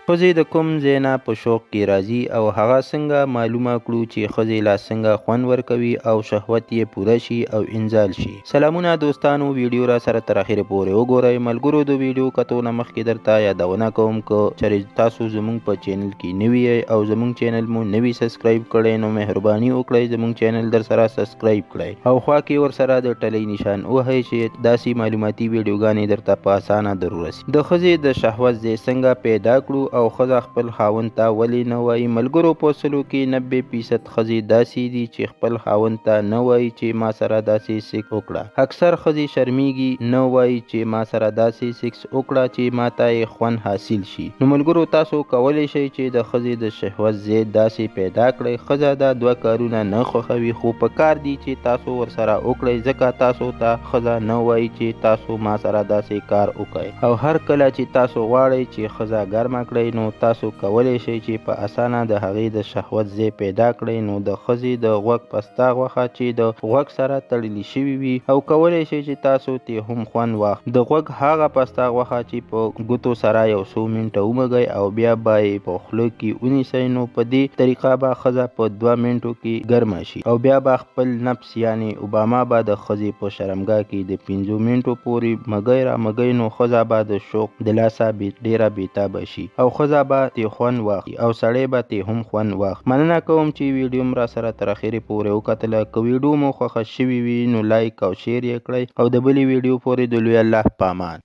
ښځې د کوم ځای نه په شوق کې راځي او هغه څنګه معلومه کړو چې ښځې لا څنګه خوند ورکوي او شهوت یې پوره شي او انزال شي. سلامونه دوستانو ویډیو راسره تر اخره پورې وګورئ. ملګرو د ویډیو کتو نه مخکې درته یادونه کوم که چېرې تاسو زموږ په چینل کې نوي یئ او زموږ چینل مو نوي سبسکرایب کړی نو مهرباني وکړئ زموږ چینل درسره سبسکرایب کړئ او خوا کې ورسره د ټلۍ نشان ووهئ چې داسې معلوماتي ویډیوګانې درته په اسانه در ورسي. د ښځې د شهوت ځای څنګه پیدا کړو او ښځه خپل خاوند ته ولې نه وایي؟ ملګرو په سلو کې 90 فیصد ښځې داسې دي چې خپل خاوند ته نه وایي چې ما سره داسې سیکس وکړه. اکثر ښځې شرمیږي نه وایي چې ما سره داسې سیکس وکړه چې ماته یې خوند حاصل شي. نو ملګرو تاسو کولی شئ چې د ښځې د شهوت ځای داسې پیدا کړئ. ښځه دا دوه کارونه نه خوښوي خو په کار دي چې تاسو ورسره وکړئ ځکه تاسو ته ښځه نه وایي چې تاسو ما سره داسې کار وکړئ او هر کله چې تاسو غواړئ چې ښځه ګرمه کړئ نو تاسو کولی شئ چې په اسانه د هغې د شهوت ځای پیدا کړئ. نو د ښځې د غوږ پسته غوښه چې د غوږ سره تړلې شوي وي او کولی شئ چې تاسو ترې هم خوند واخلئ. د غوږ هغه پسته غوښه چې په ګوتو سره یو څو منټه ومږئ او بیا به یې په خوله کې ونیسئ نو په دې طریقه به ښځه په 2 منټو کې ګرمه شي او بیا به خپل نفس یعنې اوباما به د ښځې په شرمګاه کې د 5 منټو پورې مږی را مږی نو ښځه به د شوق د لاسه ډېره بېتابه شي او ښځه به ترې خوند واخلي او سړی به ترې هم خوند واخلي. مننه کوم چې ویډیو مو راسره تر اخرې پورې وکتله. که ویډیو مو خوښه شوې وي نو لایک او شیر یې کړئ او د بلې ویډیو پورې د لوی الله په امان.